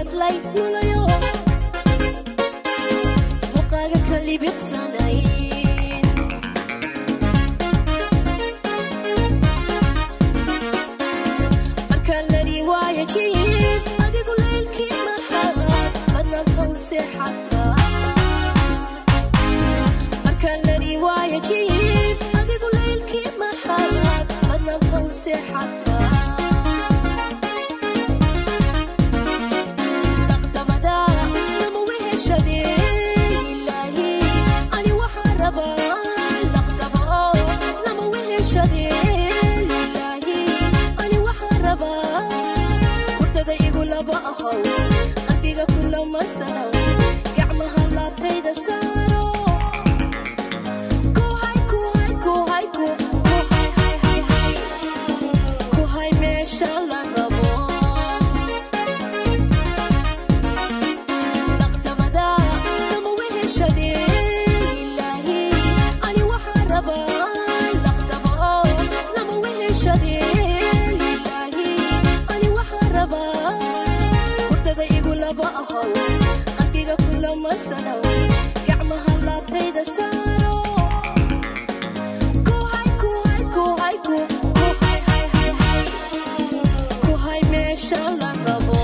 Malab lay lulayo Muqaaga kalibiqsanay Markaan lari waaya jiif adigu leylkii maxaad badnaanta u seexataa Markaan lari waaya jiif adigu leylkii maxaad badnaanta u seexataa Qalbiga kulama sana gacmaha laabtayda saaro ku hay ku hay ku hay ku ku hay hay hay hay ku hay meesha la rabo laqdabada lama weheshade ilaahi ani waxaan rabaa laqdabo lama weheshade ilaahi ani waxaan rabaa Qalbiga kulama sana gacmaha laabtayda saaro ku hay ku hay ku hay ku ku hay hay hay hay ku hay meesha la rabo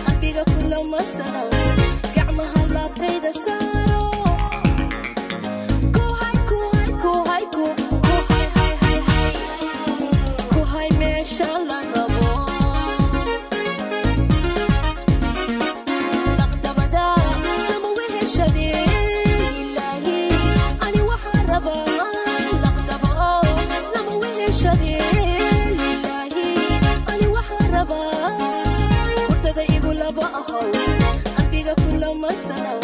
Qalbiga kulama sana gacmaha laabtayda saaro ku hay ku hay ku hay ku ku hay hay hay hay ku hay meesha la rabo laqdabada lama weheshade ilaahi ani waxaan rabaa laqdabo lama weheshade ilaahi ani waxaan rabaa Qalbiga kulama sana